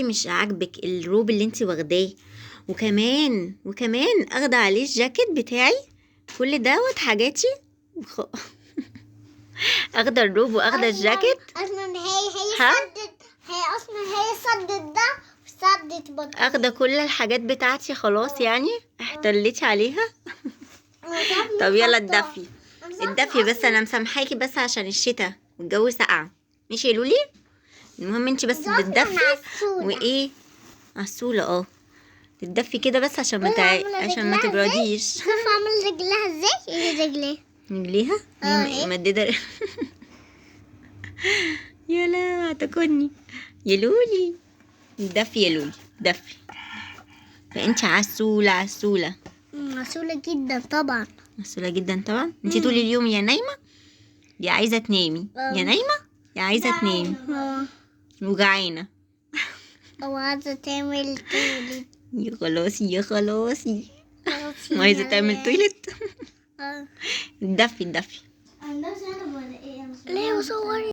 مش عاجبك الروب اللي انت واخداه، وكمان اخده عليه الجاكيت بتاعي، كل دوت حاجاتي اخده الروب واخده الجاكيت. اصلا هي ها؟ صدت، هي اصلا هي صدت ده وصدت بطني. اخده كل الحاجات بتاعتي خلاص، يعني احتليتي عليها. طب يلا اتدفي اتدفي، بس انا مسامحاكي بس عشان الشتاء والجو ساقع. ماشي يا لولي؟ المهم انت بس تتدفي وايه عسولة. تتدفي كده بس عشان ما بصي عاملة عشان ما رجلها ازاي؟ تبرديش. شوف عامل رجلها ازاي؟ ايه رجليها؟ رجليها؟ هي اهي. مددة. يا لا هتاكلني يا لولي. دفي يا لولي دفي، فانت عسولة عسولة. عسولة جدا طبعا. عسولة جدا طبعا. انت طول اليوم يا نايمة يا عايزة تنامي، يا نايمة يا عايزة تنامي. وجعانة. او عايزة تعمل toilet. يا خلاصي يا خلاصي، عايزة تعمل toilet. دفي دفي. ليه وصوري؟